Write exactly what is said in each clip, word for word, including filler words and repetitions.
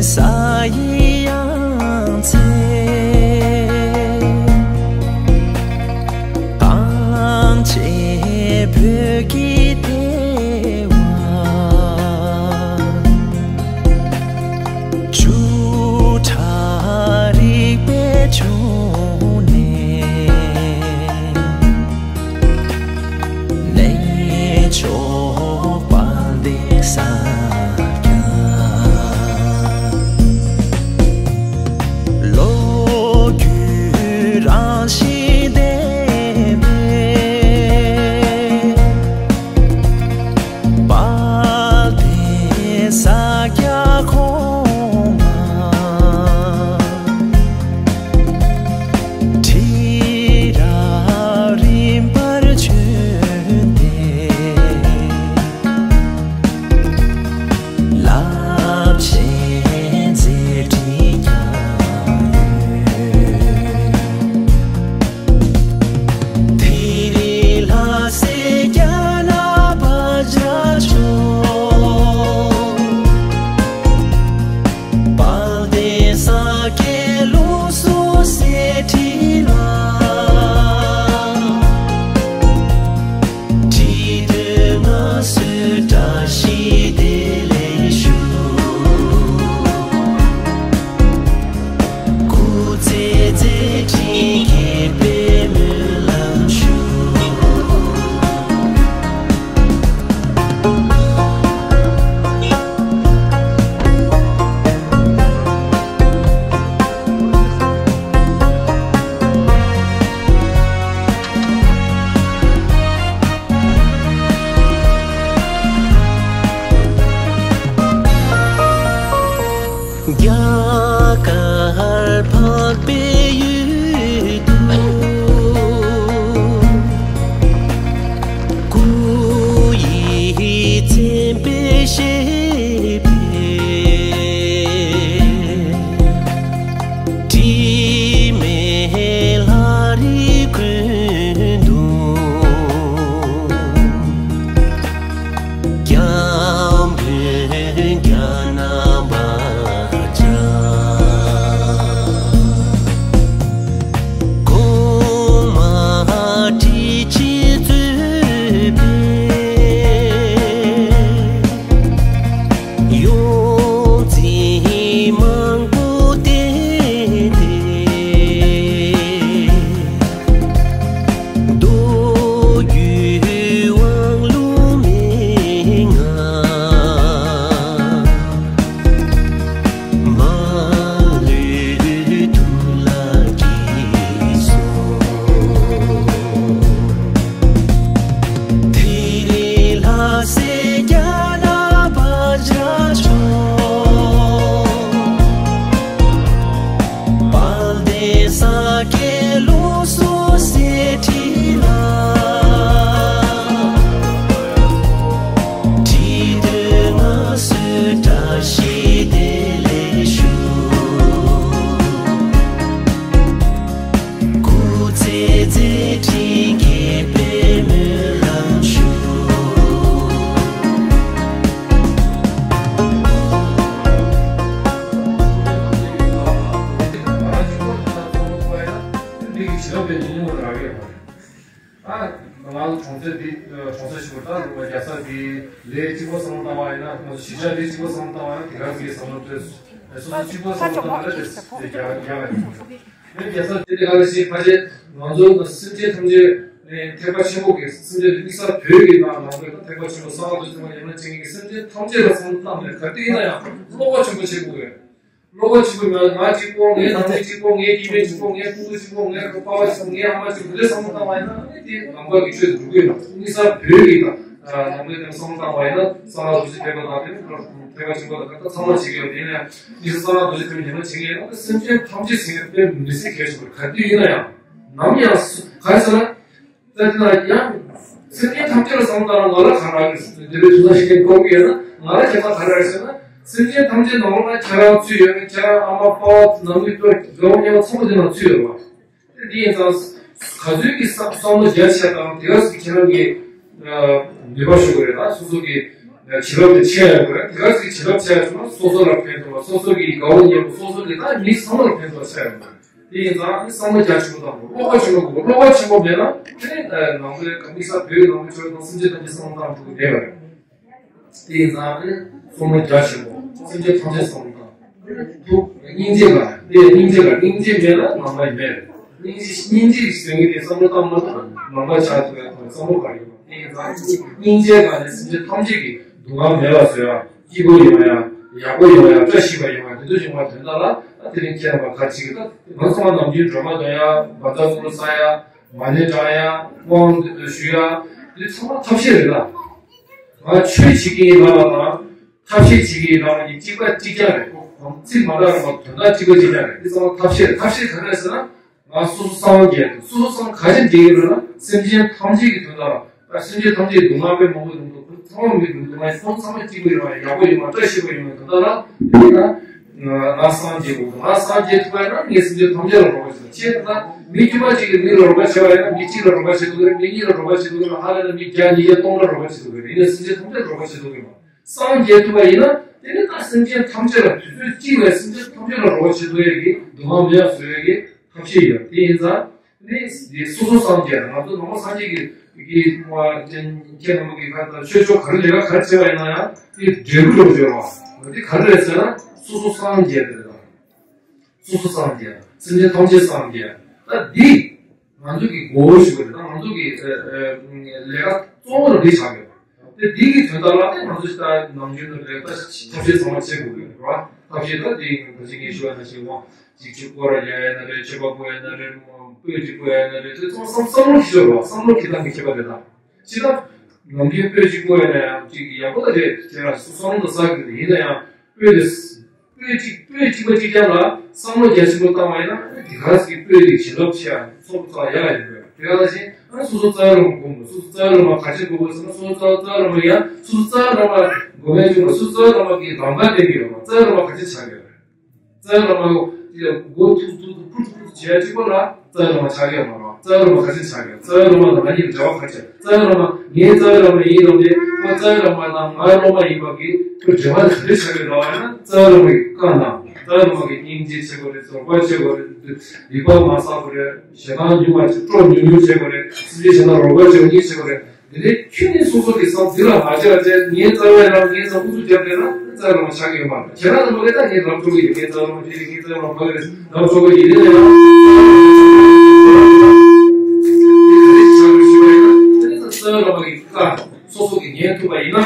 ས་ཡི་ཡང་རྩེ། གངས་ཅན་བོད་ཀྱི་ལྟེ་བ། བཅུ་ཕྲག་རིག་པའི་འབྱུང་གནས། གནས་མཆོག་དཔལ་ལྡན་ས་སྐྱ། ལོ་རྒྱུས་རང་བཞིན་ལྡན་པའི་དཔལ་ལྡན་ས་སྐྱ་གོང་མ། ཁྲི་རབས་རིམ་པར་བྱོན་ཏེ། རླབས་ཆེན་མཛད་འཕྲིན་བསྐྱངས་ཡོད། དེ་རིང་ལྷ་སའི་རྒྱ་ནག་བཛྲ་ཇོ། དཔལ་ལྡན་ས་སྐྱའི་ལུགས་སྲོལ་གསེར་ཁྲི་ལ། ཁྲི་སྟོན་མངའ་གསོལ་བཀྲ་ཤིས་བདེ་ལེགས་ཞུ། སྐུ་ཚེ་མཛད་འཕྲིན་རྒྱས་པའི་སྨོན་ལམ་ཞུ། རྒྱ་གར་འཕགས་པའི་ཡུལ་དུ། སྐུ་ཡི་མཚན་དཔེ་བཞད་པའི། དྲི་མེད་ལྷ་རི་ཀུན་ཏུ། སྐྱབས་མགོན་རྒྱ་ནག་བཛྲ། གོང་མ་ཁྲི་ཆེན་གཙོས་པའི། ཡོངས་འཛིན་མང་པོ་བསྟེན་ཏེ། མདོ་རྒྱུད་དབང་ལུང་མན་ངག་མ་ལུས་ཐུགས་ལ་འཁྱིལ་སོང་། དེ་རིང་ལྷ་སའི་རྒྱ་ནག་བཛྲ་ཇོ། དཔལ་ལྡན་ས་སྐྱའི་ལུགས་སྲོལ་གསེར་ཁྲི་ལ། ཁྲི་སྟོན་མངའ་གསོལ་བཀྲ་ཤིས་བདེ་ལེགས་ཞུ། སྐུ་ཚེ་མཛད་འཕྲིན་རྒྱས་པའི་སྨོན་ལམ་ཞུ། ད་ང་ཚོ་གྲོང་གསེབ་འདི་གྲོང་གསེབ་ཞིག་གི་ད་རྒྱལ་ས་འདི་ལས་གཅིག་པ་བསམ་བློ་བཏང་བ་ཡིན་ན། ང་ཚོ་གཞིས་ཆགས་འདི་གཅིག་པ་བསམ་བློ་བཏང་བ་ཡིན་ན། དེ་ག་ཚོད་ཀྱི་བསམ་བློ་བཏོན་སོ་སོ་གཅིག་པ་བསམ་བློ་བཏང་ན་དེ་རྒྱ་རྒྱ་ལ་ཡིན། ཨེ་རྒྱལ་ས་དེ་ལས་ཀ་ཞིག་ཕལ་ཆེར་ང་ཚོ་སེམས་ཅན་ཐམས་ཅད་ནི་ཐེག་པ་ཆེན་པོ་གི་སེམས་ཅན་དམིགས་བསལ་བོད་ཀྱི་ནང་ནང་པའི་ཐེག་པ་ཆེན་པོ་གསང་སྔགས་རྡོ་རྗེ་ཐེག་པ་ཉམས་ལེན་བྱེད་མཁན་གྱི་སེམས་ཅན་ཐམས་ཅད་ལ་བསམ་བློ་བཏང་ནས་ག་དུས་ཡིན་ན་ཡང་བློ་ཁོག་ཆེན་པོ་བྱེད་དགོས་རེད། བློ་ཁོག་ཆེན་པོ་ང་ང་གཅིག་པོ། ངའི་ནང་མི་གཅིག་པོ། ངའི་སྐུ་ངོ་གཅིག་པོ། ངའི་ཕ་བ་གཅིག་པོ། ངའི་ཨ་མ་གཅིག་པོ། དེ་འདྲའི་བསམ་བློ་བཏང་བ་ཡིན་ན་ནི་དེ་ནང་པ་གི་ཆོས་དེ་འགྲུབ་ཀྱི་ཡོད་མ་རེད། དམིགས་བསལ་བོད་ཀྱི་ནང་ནང་པའི་དེ་བསམ་བློ་བཏང་བ་ཡིན་ན་གསང་སྔགས་རྡོ་རྗེ་ཐེག་པ་དང་དེ་ནི་ཐེག་པ་ཆེན་པོ་དང་ད་ཚང་མ་བྱེད་ཀྱི་ཡོད། དེ་ཡིན་ན་ཡང་དམིགས་བསལ་གསང་སྔགས་རྡོ་རྗེ་ཐེག་པ་ཉམས་ལེན་བྱེད་མཁན་ཡིན་ན་སེམས་ཅན་ཐམས་ཅད་ཟེར་མཁན་དཔེ་མི་སྲིད་གལ་ཆེན་པོ་རེད། ག་དུས་ཡིན་ན་ཡང་ནམ་ཡང་ག་རེ་ཟེར་ན། ད་དེ་ན་ཡང་སེམས་ཅན་ཐམས་ཅད་ལ་བསམ་བློ་བཏང་ན་ང་ལ་ག་རེ་རག་གི་རེད། དེ་འདྲའི་དུས་ཚོད་ཞིག་གི་སྐོར་གྱི་ཡོད་ན་ང་ལ་ཁྱད་མཚར་ག་རེ་རག་གི་ཟེར་ན། སེམས་ཅན་ཐམས་ཅད་ནང་ལོགས་ན་ཁྱེད་རང་ཚུད་ཡོད་མེད། ཁྱེད་རང་ཨ་མ་ཕ་བ་ནང་མི་ལྟོས་དགའ་བོ་ཉེ་བོ་ཚང་མ་དེ་ནང་ཚུད་ཡོད་རེད་བ། དེ་འདི་ཡིན་ཙང་ག་ཚོད་ཀྱི་བསམ་བསམ་བློ་རྒྱ་ཆེ་དང་དེ་ག་ཚོད་ཁྱེད་རང་གི་ནུས་པ་ཤོར་གི་རེད། ད་སོ་སོ་གི་ བྱིན་རླབས་དེ་ཆེ་ཡོད་དགོས། དེ་ག་ཚོད་བྱིན་རླབས་ཆེ་ཡོད་སོང་ན་སོ་སོ་ལ་ཕན་ཐོགས་པ། སོ་སོ་གི་དགའ་བོ་ཉེ་བོ། སོ་སོ་གི་ད་མི་ཚང་མ་ལ་ཕན་ཐོགས་ཆེ་ཡོད་དགོས། དེ་ཡིན་ཙང་ནི་བསམ་བློ་རྒྱ་ཆེན་པོ་བཏང་དགོས། བློ་ཁ་ཆེན་པོ་དགོས། བློ་ཁ་ཆེན་པོ་མེད་ན་དེ་ནི་ནང་པའི་དམིགས་བསལ་བོད་ནང་པའི་ཆོས་དང་སེམས་ཅན་ཐམས་ཅད་བསམ་བློ་བཏང་ཐུབ་ཀྱི་མེད་པ་རེད། དེ་ཡིན་ཙང་ནི་བསམ་བློ་རྒྱ་ཆེན་པོ། སེམས་ཅན་ཐམས་ཅད་བསམ་བློ་བཏང་། ཐུགས་སྙིང་རྗེ་དང་། དེ་སྙིང་རྗེ་དང་། སྙིང་རྗེ་མེད་ན་ནང་པ་ཡིན་མེད། སྙིང་རྗེ། སྙིང་རྗེ་ཟེར་མཁན་དེ་བསམ་བློ་བཏང་མ་ཐུབ་ན་ནང་པ་ཆགས་ཐུབ་ཡ་དང་བསམ་བློ་ག་རེ་ཡོད་པ། དེ་ཡིན་ཙང་སྙིང་རྗེ་དང་ནི་སེམས་ཅན་ཐམས་ཅད་ཀྱི་སྡུག་བསྔལ་མེད་པ་བཟོ་ཡ། སྐྱིད་པོ་ཡོང་ཡ། ཡག་པོ་ཡོང་ཡ། བཀྲ་ཤིས་པ་ཡོང་ཡ། དེ་ཚོ་ཡོང་བ་དོན་དག་ལ་ད་དེ་རིང་ཁྱེད་རྣམ་པ་ག་ཅིག་གི་ད་ང་ཚོ་ནམ་རྒྱུན་སྒྲོལ་མ་འདོན་ཡ། བཛྲ་གུ་རུ་བསགས་ཡ། མ་ཎི་བགྲང་ཡ། དབང་ཞུ་ཡ། དེ་ཚང་མ་ཐབས་ཤེས་རེད་ལ། ང་ཆོས་བྱེད་ཀྱི་ཡིན་ལབ་པ་དང་ཐབས་ཤེས་བྱེད་ཀྱི་ཡིན་ལབ་པ་གཉིས་གཅིག་པ་གཅིག་རྐྱང་རེད། ཁོ་ཚིག་མ་འདྲ་བ་དོན་དག་གཅིག་པ་གཅིག་རྐྱང་རེད། དེ་ཚང་མ་ཐབས་ཤེས་རེད། ཐབས་ཤེས་ག་རེ་རེད་ཟེར་ན། ང་སོ་སོ་སངས་རྒྱས་འདུག་སོ་སོ་སངས་ག་ཅི་རྒྱས་ཡོད་ན་སེམས་ཅན་ཐམས་ཅད་ཀྱི་དོན་དག་ལ། ད་སེམས་ཅན་ཐམས་ཅད་སྡུག་བསྔལ་དཔེ་མང་པོ་ཡོང་འདུག་ཚང་མ་མི་སྡུག་བསྔལ་ཁོང་ཚང་མ་སྐྱིད་པོ་ཡོང་བ། ཡག་པོ་ཡོང་བ། བཀྲ་ཤིས་པོ་ཡོང་བའི་དོན་དག་ལ། དེ་ན་ང་སངས་རྒྱས་དགོས། ང་སངས་རྒྱས་ཐུབ་པ་ཡིན་ན་ངས་སེམས་ཅན་ཐམས་ཅད་ལ་རོགས་པ་བྱེད་ཐུབ། ཅེས་ད་མི་དཀྱུས་མ་གཅིག་གིས་མི་ལ་རོགས་པ་བྱས་པ་ཡིན་ན་མི་གཅིག་ལ་རོགས་པ་བྱེད་ཐུབ་ཀྱི་རེད། མི་གཉིས་ལ་རོགས་པ་བྱེད་ཐུབ་ཀྱི་རེད། ཧ་ལས་ན་མི་བརྒྱ་ཉིས་བརྒྱ་སྟོང་ལ་རོགས་པ་བྱེད་ཐུབ་ཀྱི་རེད། ཡིན་ན་སེམས་ཅན་ཐམས་ཅད་ལ་རོགས་པ་བྱེད་ཐུབ་ཀྱི་མ། སངས་རྒྱས་ཐུབ་པ་ཡིན་ན་དེ་ནི་ད་སེམས་ཅན་ཐམས་ཅད་ལ། དུས་ཚོད་གཅིག་ལ་སེམས་ཅན་ཐམས་ཅད་ལ་རོགས་པ་བྱེད་ཐུབ་ཡས་ཀྱི་སྡུག་བསྔལ་མེད་པ་བཟོ་ཡས་ཀྱི་ཐབས་ཤེས་ཡོད། དེ་ཡིན་ཙང་ནི་དེ་སོ་སོ་སངས་རྒྱས། ང་ཚོ་ནང་པ་སངས་རྒྱས་ཀྱི་ཀྱི་ཁྱེད་རྣམ་པ་གི་ཁ་ད་ཆོས་ཕྱོགས་ག་རེ་ལས་ཀ་ག་རེ་བྱས་པ་ཡིན་ན་ཡང་དེ་འབྲས་བུ་ལ་འབྱོར་བ། དེ་ག་རེ་རེད་ཟེར་ན་སོ་སོ་སངས་རྒྱས་དེ་རེད། སོ་སོ་སངས་རྒྱས། སེམས་ཅན་ཐམས་ཅད་སངས་རྒྱས། ད་འདི་ང་ཚོ་གི་གོ་བ་ཞིག་རེད། ད་ང་ཚོ་གི་ཨ་ཨ་ལས་ཀ་གཙོ་བོ་ལ་འདི་ཆགས་ཡོད། དེ་འདི་གི་དོན་དག་ལ་ནི་ང་ཚོ་ད་ནམ་རྒྱུན་དུ་ལས་ཀ་ཐབས་ཤེས་ཚང་མ་བྱེད་དགོས་ཀྱི་རེད་བ། ཐབས་ཤེས་ད་འདི་ད་ཅི་ངས་ཞུ་བ་ནང་བཞིན་དབང་ཅིག་ཅིག་སྐོར་ར་རྒྱག་ཡ་ན་རེད། མཆོད་པ་ཕུལ་ཡ་ན་རེད། སྤོས་ཅིག་སྤོ་ཡ་ན་རེད། དེ་ཚོ་བསམ་བསམ་བློ་ཞིག་ཤོར་བ། བསམ་བློ་ཁེ་ཐང་གི་ཁྱད་པར་རེད་ད། ཅི་ད་ནམ་རྒྱུན་སྤོས་ཅིག་སྤོ་ཡ་ན་ཡང་ཅིག་ཡག་པོ་ད་རེད། དེ་ལ་བསམ་བློ་ད་བསགས་ཀྱི་རེད། ཡིན་ན་ཡང་སྤོས་དེ་སྤོས་གཅིག་སྤོས་གཅིག་པ་གཅིག་རྐྱང་ལ་བསམ་བློ་རྒྱ་ཆེན་པོ་བཏང་བ་ཡིན་ན་དེ་ག་ཟིག་སྤོས་དེ་བྱིན་རླབས་ཆེ་ཡང་ཚོགས་བསགས་ཡག་ཡིན་པས། དེ་ག་ལ་ཞིག་ཨ་སོ་སོ་རྩ་བའི་བླ་མ་སྒོམ་དགོས། སོ་སོ་རྩ་བའི་བླ་མ་ག་ཅི་དགོས་དགོས་ཟེར་ན། སོ་སོ་རྩ་རྩ་བའི་བླ་མ་ཡང་སོ་སོ་རྩ་བའི་བླ་མ་སྒོམ་ཡ་བྱུང་བ། སོ་སོ་རྩ་བའི་བླ་མ་གིས་རང་དབང་བསྟན་གྱི་ཡོད་པ། རྩ་བའི་བླ་མ་ག་ཅི་ཆགས་ཡོད་རེད། རྩ་བའི་བླ་མ་ཡོ་དེ་མགོ་ཐུག་ཐུག་ཐུག་ཕུར་ཐུག་ཕུར་ཐུག་བྱེད་ཡ་གཅིག་པོ་ལ་རྩ་བའི་བླ་མ་ཆགས་ཡོད་མ་རེད། རྩ་བའི་བླ་མ་ག་ཅི་ཆགས་ཡོད། རྩ་བའི་བླ་མ་དང་ང་གཉིས་འབྲེལ་བ་ག་ཅི། རྩ་བའི་བླ་མ་ངའི་རྩ་བའི་བླ་མ་ཡིན་ནམ་དེ་ཁོ་རྩ་བའི་བླ་མ་དང་ང་སློབ་མ་ཡིན་པ་གི་ཁོ་འབྲེལ་བ་དེ་ག་རེ་ཆགས་ཡོད་ལབ་པ་ཡིན་ན། རྩ་བའི་བླ་མ་གི་བཀའ་གནང་། རྩ་བའི་བླ་མ་གི་སྙིང་རྗེ་བྱེད་དགོས་རེད། རོགས་པ་བྱེད་དགོས་རེད། སྡིག་པ་མ་བསགས་དགོས་རེད། ཞེ་སྡང་ཉུང་བ་བྱེད། སྤྲོ་ཉུང་ཉུང་བྱེད་དགོས་རེད། སེམས་ཅན་གཞན་དག་རོགས་པ་བྱེད་པ་གཉིས་བྱེད་དགོས་རེད། དེ་ནས་ཁྱོད་ནི་སོ་སོ་གི་བསམ་འདི་ལ་མ་བྱས་པ་བྱས། ངའི་རྩ་བའི་རང་ངའི་བསམ་ཨུ་ཚུགས་རྒྱབ་བསྡད་ན་རྩ་བའི་བླ་མ་ཆགས་ཀྱི་ཡོད་མ་རེད། ཁྱེད་རང་ཚོ་ལོ་ལས་ད་ངས་ལབ་ཆོག་གི་ཡོད། ངའི་རྩ་བའི་བླ་མ་བྱས་ཏེ་ངའི་རྩ་བའི་བླ་མ་ཕ་གི་རེད་ལབ་ཆོག་གི་ཡོད། དེ་ནས་ཡང་དེ་ནས་ཆགས་ཀྱི་ཡོད་ཞུ་བ་ཡིན་ན། དེ་ནས་རྩ་བའི་བླ་མ་གི་བཀའ་སོ་སོ་གིས་ཉན་ཐུབ་པ་ཡིན་ན།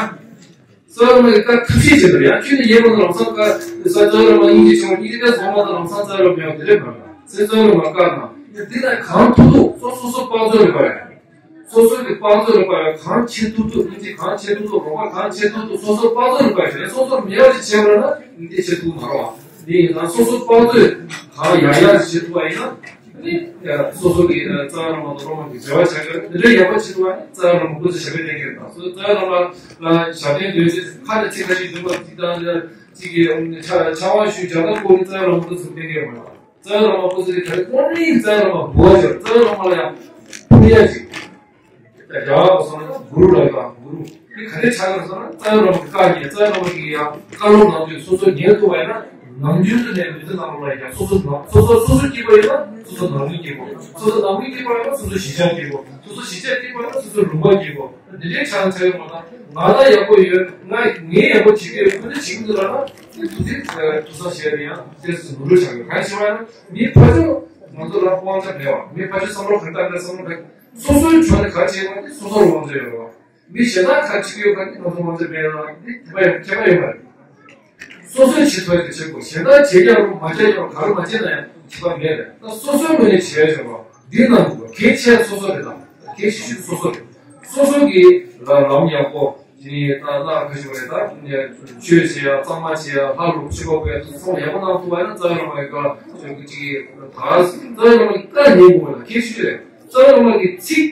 རྩ་བའི་བླ་མ་གི་བཀའ་ཐབས་ཤེས་བྱེད་པ་རེད། ཡང་ཁྱོད་ནི་ཡེ་མ་ན་ལམ་སང་བཀའ་རྩ་བའི་བླ་མ་སྙིང་རྗེ་ཆེན་པོ་སྙིང་རྗེ་བཀའ་སོང་མ་ད་ལམ་སང་རྩ་བའི་བླ་མ་ཡང་དེ་རེད་མ་རེད། རྩ་བའི་བླ་མ་བཀའ་གནང་། འདི་ལ་གང་ཐུབ་ཐུབ་སོ་སོ་སོ་དཔག་ཚོད་རེད་པ། སོ་སོ་གི་དཔག་ཚོད་རེད་པ། གང་བྱེད་ཐུབ་ཐུབ་སྙིང་རྗེ་གང་བྱེད་ཐུབ་ཐུབ་རོགས་པ་གང་བྱེད་ཐུབ་ཐུབ་སོ་སོ་དཔག་ཚོད་རེད་པ། རེད། སོ་སོར་མེད་པ་ཞིག་བྱས་པ་ན་སྙིང་རྗེ་བྱེད་ཐུབ་མ་རེད་པ། འདི་ཡིན་ན་སོ་སོ་དཔག་ཚོད་གང་ཡག་ཡག་ཞིག་བྱེད་ཐུབ་པ་ཡིན་ན། ནི་སོ་སོ་གི་རྩ་བའི་བླ་མ་དང་སློབ་མ་གི་འབྲེལ་བ་ཆགས་ཀྱི་ཡོད། འདི་འདྲའི་ཡག་པོ་བྱེད་ཐུབ་པ་ནི་རྩ་བའི་བླ་མ་སྐུ་ཚེ་ཞབས་པད་བརྟན་གྱི་རེད། ད་སོ་རྩ་བའི་བླ་མ་ལ་ཞབས་བརྟན་འདོན་ཆེད་ཁ་ནས་ཚིག་ཁ་ཤས་འདོན་པ་ཅིག་དང་ཅིག་གི་ཕྱག་དབང་ཞུས་བྱ་ད་སྐོར་རྩ་བའི་བླ་མ་སྐུ་ཚེ་བརྟན་གྱི་ཡོད་མ་རེད། རྩ་བའི་བླ་མ་སྐུ་ཚེ་ག་རེ་དངོས་གནས་རྩ་བའི་བླ་མ་འབུལ་བ་ཞིག་རེད། རྩ་བའི་བླ་མ་ལ་ཡང་ཕུལ་ཡ་ཅིག་རྒྱ་གར་སོང་ན་གུ་རུ་ལ་ཡོད། གུ་རུ་འདི་ག་རེ་ཆགས་ཀྱི་རེད་ཟེར་ན། རྩ་བའི་བླ་མ་གི་བཀའ་ཉན། རྩ་བའི་བླ་མ་གི་ཡང་བཀའ་སློབ་གནང་དུས་སོ་སོ་ཉན་ཐུབ་པ་ཡིན་ན། ནམ་རྒྱུན་དུ་ནས་མི་ཚེ་ནང་ལ་ཡང་སོ་སོ་ནང་སོ་སོ་སོ་སོ་སྐྱིད་པ་ཡིན་ན་སོ་སོ་ནང་མི་སྐྱིད་པོ། སོ་སོ་ནང་མི་སྐྱིད་པ་ཡིན་ན་སོ་སོ་གཞིས་ཆགས་སྐྱིད་པོ། སོ་སོ་གཞིས་ཆགས་སྐྱིད་པ་ཡིན་ན་སོ་སོ་ལུང་པ་སྐྱིད་པོ། འདི་འདྲའི་ཆགས་ཆགས་ཡོད་མ་གཏོགས། ང་ད་ཡག་པོ་ཡོད། ང་ངས་ཡག་པོ་བྱེད་ཀྱི་ཡོད། ཁོ་ཚོས་བྱེད་ཀྱི་འདུག་ལབ་ན་དེ་དུས་ཚོད་དུས་ཚོད་བཤད་ན་ཡང་དེ་ནོར་འཁྲུལ་ཆགས་ཡོད། གང་ཡིན་ཟེར་བ་ཡིན་ན་མི་ཕར་ཕྱོགས་ང་ཚོ་ལ་དབང་ཆ་མེད་པ། མི་ཕར་ཕྱོགས་བསམ་བློ་ག་རེ་བཏང་གི་རེད། བསམ་བློ་ག་རེ། སོ་སོའི་ཕྱོགས་ནས་ག་རེ་བྱེད་དགོས་དེ་སོ་སོར་དབང་ཆ་ཡོད་རེད་བ། མི་གཞན་དག་ག་རེ་བྱེད་ཀྱི་ཡོད་ག་དེ་ང་ཚོ་དབང་ཆ་མེད་ལ་དེ་དེ་པ་ཡང་ཁྱད་པར་ཡོད་མ་རེད། སོ་སོས་བྱེད་ཐུབ་ཡ་དེ་བྱེད་དགོས། གཞན་དག་བྱེད་རྒྱུ་རུང་མ་བྱེད་རུང་ག་རེ་མ་བྱེད་ན་ཡང་ཁྱད་པར་མེད་རེད། ད་སོ་སོའི་ངོས་ནས་བྱེད་ཡ་བྱེད་དགོས། འདི་གནང་དགོས། གལ་ཆེ་སོ་སོ་རེད། ད་གལ་ཆེ་ཤོས་སོ་སོ་རེད། སོ་སོ་གི་ལ་ལམ་ཡག་པོ་ཞིག་ད་ལ་ཁ་ཤས་རེད། ད་ཆོས་བྱེད་ཡ་གཙང་མ་བྱེད་ཡ་ལྷ་ལུགས་ཆོས་པ་པོ་ཡ་ཚང་མ་ཡག་པོ་གནང་ཐུབ་པ་ཡིན་ན་རྩ་བའི་བླ་མ་གི་བཀའ་ཅིག་ད་རྩ་བའི་བླ་མ་གི་བཀའ་ཉན་དགོས་ལ་གལ་ཆེ་ཤོས་རེད། རྩ་བའི་བླ་མ་གི་ཚིག་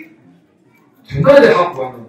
དོན་དག་དེ་ཧ་གོ་བ་གནང་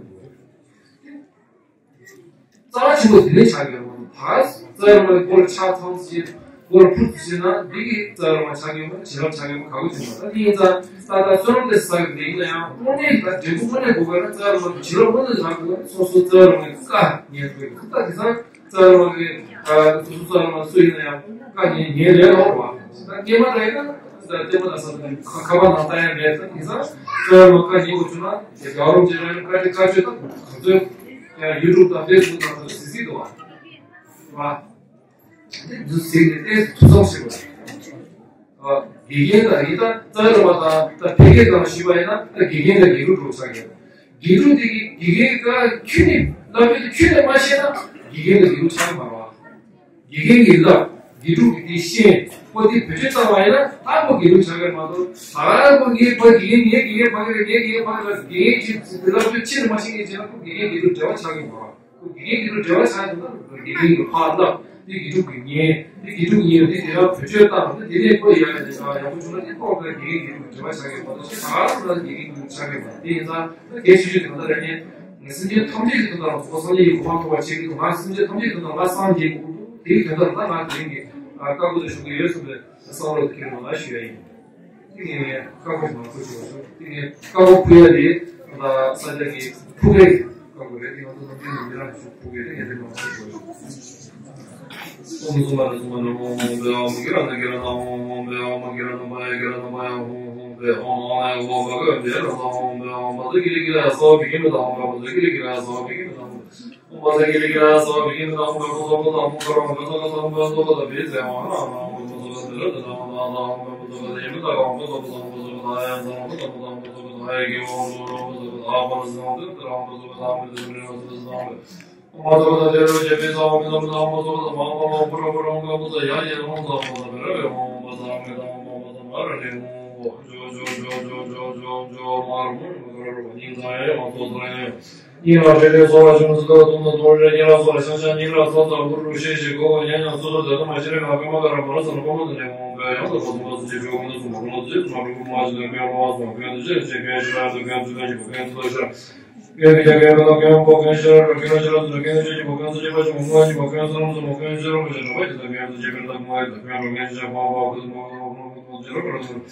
དགོས། རྩ་ཆེན་པོ་དེ་ནས་ཆགས་ཡོད་མ་གཏོགས། ད་རྩ་བའི་བླ་མ་གི་སྐོར་ཆ་ཚང་ཞིག་ སྐོར་ཕུར་ཚུགས་ན་འདི་གི་རྩ་བ་རང་ཆགས་ཀྱི་མ་བྱིན་རླབས་ཆགས་ཀྱི་མ་ག་གོ་ཆེ་མ་ད་འདི་ཡིན་ཙང་ད་ད་བསོད་ནམས་དེ་བསགས་ཀྱི་འདི་ཡིན་ན་ཡང་དངོས་གནས་ད་འབྲས་བུ་དངོས་གནས་དགོས་པ་ན་རྩ་བ་རང་བྱིན་རླབས་དངོས་གནས་ཆགས་དགོས་པ་ན་སོ་སོ་རྩ་བ་རང་གི་བཀའ་ཉན་དགོས་ཀྱི་ད་དེ་ཚང་རྩ་བ་རང་གི་སོ་སོ་རྩ་བ་རང་སུ་ཡིན་ན་ཡང་བཀའ་ཉན་ཉན་རེད་ལོག་པ་ད་སྐྱེས་མ་རེད་ན་ད་ལྟད་མོ་ལ་ས་ཁ་པར་ནང་ལྟ་ཡ་མེད་ད་དེ་ཚང་རྩ་བ་རང་བཀའ་ཉན་དགོས་བྱུང་ན་དེ་རྒྱལ་བ་རིན་པོ་ཆེ་རང་བཀའ་དྲིན་བཀའ་ཆོས་ད་ག་ཚོད་ཡང་ཡུ་ཊུབ་དང་ཕེ་སི་བུག་དང་གཟིགས་གཟིགས་འདུག་བ། དེ་འདུ་ཟེར་ནས་ཏོག་ཙམ་ཐུགས་བསམ་བཞེས་པ་རེད། དགེ་རྒན་དང་ཡིན་ད་རྩ་ར་བ་དང་ད་ཕལ་སྐད་དང་ཞུས་པ་ཡིན་ན་ད་དགེ་རྒན་དང་དགེ་ཕྲུག་གྲོགས་ཆགས་ཡོད། དགེ་ཕྲུག་དེ་གི་དགེ་རྒན་ཀ་ཁྱོད་ནི་བསླབ་དཔོན་དེ་ཁྱོད་ནས་མ་ཤེས་ན་དགེ་རྒན་དང་དགེ་ཕྲུག་ཆགས་མ་རེད་བ། དགེ་རྒན་གྱིས་བསླབ་དགེ་ཕྲུག་གིས་དེ་ཤེས་ཁོ་དེ་བེད་སྤྱོད་བཏང་བ་ཡིན་ན་ད་ཁོ་དགེ་ཕྲུག་ཆགས་ཀྱི་མ་གཏོགས་ད་ཁོ་ངའི་ཕ་དགེ་རྒན་ངའི་དགེ་རྒན་ཕ་གི་རེད་ངའི་དགེ་རྒན་ཕ་གི་རེད་དགེ་རྒན་ཁྱོད་བསླབ་དཔོན་ཁྱོད་ནས་མ་ཤེས་མཁན་བྱས་ན་ཁོ་དགེ་རྒན་དགེ་ཕྲུག་འབྲེལ་བ་ཆགས་ཀྱི་མ་རེད། དགེ་རྒན་དགེ་ཕྲུག་འབྲེལ་བ་ཆགས་འདུག་ན་དགེ་རྒན་གྱིས་ཕར་བསླབ་དེ་དགེ་ཕྲུག་གིས་ཉན་དེ་དགེ་ཕྲུག་ཉན་དེ་དེ་ལ་བེད་སྤྱོད་བཏང་དེ་དེ་ནས་ཁོ་ཡག་ཡག་ཡག་པོ་བྱུང་ན་དེ་ཁོ་ལ་དགེ་རྒན་དགེ་ཕྲུག་འབྲེལ་བ་ཆགས་ཀྱི་མ་གཏོགས་ཤི་ད་ག་ལ་དགེ་རྒན་དགེ་ཕྲུག་ཆགས་ཀྱི་མ་རེད། དེ་ཡིན་ཙང་ད་གལ་ཆེ་ཤོས་དེ་གང་ལྟར་རེད་ངས་སེམས་ཅན་ཐམས་ཅད་ཀྱི་དོན་དག་ལ་ཁོ་སངས་རྒྱས་ཀྱི་གོ་འཕང་ཐོབ་པར་བྱེད་ཀྱི་འདུག་ང་སེམས་ཅན་ཐམས་ཅད་ཀྱི་དོན་དག་ལ་སངས་རྒྱས་ཀྱི་འདུག་དེའི་དོན་དག་ལ་ང་དེ་རིང་གི་བཀའ་བསྒོ་དེ་ཞུ་གི་ཡོད་གསུངས་པའི་བསམ་བློ་དེ་ཁྱེར་ཡོང་ལ་ཞུ་ཡ་ཡིན། དེ་ངས་བཀའ་བསྒོ་མང་པོ་ཞུ་བ་ཞུ། དེ་ངས་བཀའ་བསྒོ་ཕུལ་ཡ་དེ་ང་ས་ཆ་གི་ཕུག་རེ་བཀའ་བསྒོ་རེད། དེ་ང་ཚོ་ནམ་རྒྱུན་ནས་མི་རང་ཞུ་ཕུག་རེ་དེ་ངས་དེ་མང་པོ་ཞུ་བ་ཞུ། ཨོཾ་སུ་མ་ན་སུ་མ་ན་ཧོ་ཧོ་བེ་ཧོ་མ་གི་ར་ན་གི་ར་ན་ཧོ་ཧོ་བེ་ཧོ་མ་གི་ར་ན་བ་ཡ་གི་ར་ན་བ་ཡ་ཧོ་ཧོ་བེ་ཧོ་མ་ཡ་ཧོ་བ་ག་བེ་ར་ན་ཧོ་བེ་ཧོ་མ་ཟ་གི་རི་གི་ར་ཡ་ས་བ་བི་གི་མི་ད་ཧོ་བ་ཟ་གི་རི་གི་ར་ཡ་ས་བ་བི་གི་མི་ད་ཧོ། སྙིང་རྗེ་ལས་སོགས་ལ་ཞུམ་སུ་ལ་སྟོང་དང་སྟོང་རེ་སྙིང་ར་སོགས་ལ་ཤང་ཤང་སྙིང་ར་ས་ས་འུར་འུར་ཤེས་ཤེས་གོ་གོ་ཉན་ཉན་སོ་སོ་དེ་དུ་མ་ཤི་རེ་ང་ཀུན་མ་ཀ་ར་མ་ར་ས་ན་པོ་མ་དུ་ནས་འོང་བའི་ཡང་དུ་པོ་སུ་མ་སུ་ཅི་ཆོ་གུ་ནུ་སུ་མ་གུ་ལོ་ཙི་སུ་མ་གུ་མ་ཅི་ན་ཀན་ལོ་སུ་མ་ཀན་དུ་ཅི་ཅི་ཀན་ཤི་ར་དུ་ཀན་སུ་ཀན་ཅི་པོ་ཀན་སུ་ལ་ཤ་ཀན་ཀི་ཅ་ཀན་ཀ་ལ་ཀན་པོ་ཀན་ཤི་ར་ར་ཀན་ལ་ཤ་ར་དུ་ཀན་ཅི་ཅི་པོ་ཀན་སུ་ཅི་པ་ཅི་མ་གུ་མ་ཅི་པོ་ཀན་སུ་ར་མ་སུ་མ་ཀན་ཤི་ར་པོ་ཤ་ན་པ་ཅི་དུ་ཀན་སུ་ཅི་པ་ན་གུ་མ་ཅི་དུ་ཀན་རོ་ཀན་ཤི་ར་པོ་པོ་ཀན་སུ་མ་གུ་མ་གུ་མ་ཅི་ར་པོ་ར་སུ།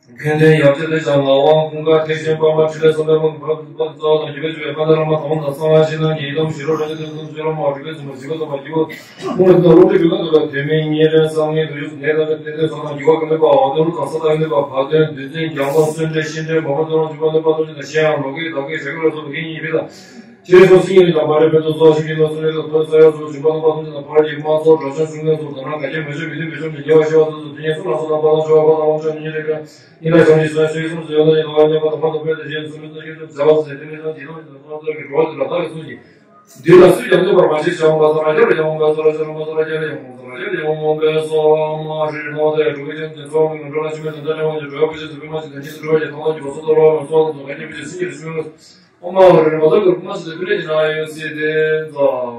ཀུན་ལྡན་ཡབ་རྗེ་ལས་བྱང་ལ་དབང་ཀུན་དགའ་ཐེག་ཆེན་པདྨ་འཕྲིན་ལས་བསམ་པའི་དབང་གི་བབ་བབ་རྩ་བ་དང་རྒྱུད་པའི་ཆོས་པའི་པད་ཟླ་ར་མ་དང་དང་གསང་བ་ཤིང་ནགས་ཀྱི་ཡི་དམ་ཞི་ཁྲོ་རྡོ་རྗེ་ཐེག་མཚན་ཆོས་ར་མ་རིག་པའི་ཚུལ་མ་ཞི་བ་དང་མ་ཞི་བ་ཀུན་ལས་དང་རླུང་འཕྲིན་ཀུན་ལ་འདུ་བའི་དོན་མེད་གཉིས་ལྡན་གསང་གནས་བདུད་རྩི་ནད་དང་བཅས་ཏེ་སོགས་དང་རྒྱུ་བ་ཀུན་ལས་པ་འོ་དོན་དང་ས་དང་ནི་པ་བ་དོན་བདུད་འཛིན་རྒྱ་མཚོ་གསོན་འདྲེ་ཤི་འདྲེ་མ་མོ་དོན་རང་འཇུག་པ་ནི་པ་དོན་ཅི་དང་ཤེས་ཡང་ལོ་ཀའི་བདག་གིས་བྱ་ཀི་ར་སོགས་བུ་གའི་ཉི་ཕི་དང་། ཤེས་སོགས་སྲིད་ཉིད་དང་བར་རེ་ཕན་ཚུན་སོགས་ཤིང་གི་ལོ་སུ་ལས་དང་ཐོས་ས་ཡ་སོགས་འཇུག་པ་ནི་པ་དོན་ཅི་དང་ཕར་གྱི་དམག་ཚོགས་དྲག་ཤོས་ཤུགས་ལྡན་སོགས་དང་ནང་ག་གེ་མེ་ཤོད་མི་མཐུན་མེ་ཤོད་མི་ཉེ་བ་ཤེས་པ་དོན་དུ་དོན་ཉེ་སུ་ལ་སོགས་དང་པ་དང་ཆོ་བ་པ་དང་དབང་ཆོག་ཉེ་ཉེ་ལས་ཀ་ཡིན་ལ་བྱང་ཆུབ་སོ་སོའི་སེམས་སུ་ཡོད་ལ་ཡིན་ལ་བ་མཉམ་པ་དང་པ་དང་པོའི་དེ་བཞིན་གསུམ་མི་ཚོགས་ཤེས་སུ་བྱ་བ་ཟེར་དེ་ནས་ཀྱང་དེ་དང་དེ་དང་ཚོགས་ཀྱི་འགྲོ་བ་དེ་ལ་བདག་གིས་སུ་ཡིན། འདི་ལ་སུས་ཀྱང་གནོད་པར་མ་བྱེད་ཅིང་། བ་ས་ར་ཇ་ར་ཡ་ཧོ་བ་ས་ར་ཇ་ར་མ་ས་ར་ཇ་ར་ཡ་ཧོ་བ་ས་ར་ཇ་ར་ཡ་ཧོ་བ་སོ་མ་ཧྲི་ནོ་དེ་གྲུབ་ཀྱི་ཅན་དེ་ཚོགས་མི་ངན་འགྲོ་ལ་ཕྱི་མའི་དོན་དག་ལས་འོང་གི་འགྲོ་བ་ཀུན་གཞི་ཟིན་པའི་མ་ཞིག་དང་ཉིད་དུ་འགྲོ་བ་ཡི་ཐང་ལམ་གྱི་བ་སོ་ཏོ་ར་བ་སོ་ལ་སོ་ག་ཉེ་བུ་ཅན་སྲིད་ཀྱི་རི་ཆུ་མི་ལ། ཨོ་མ་ཧོ་རི་མ་ཟ་གུར་མ་ཟ་ཏུ་རེ་ཇི་ན་ཡོད་སྲིད་དེ་ཛ།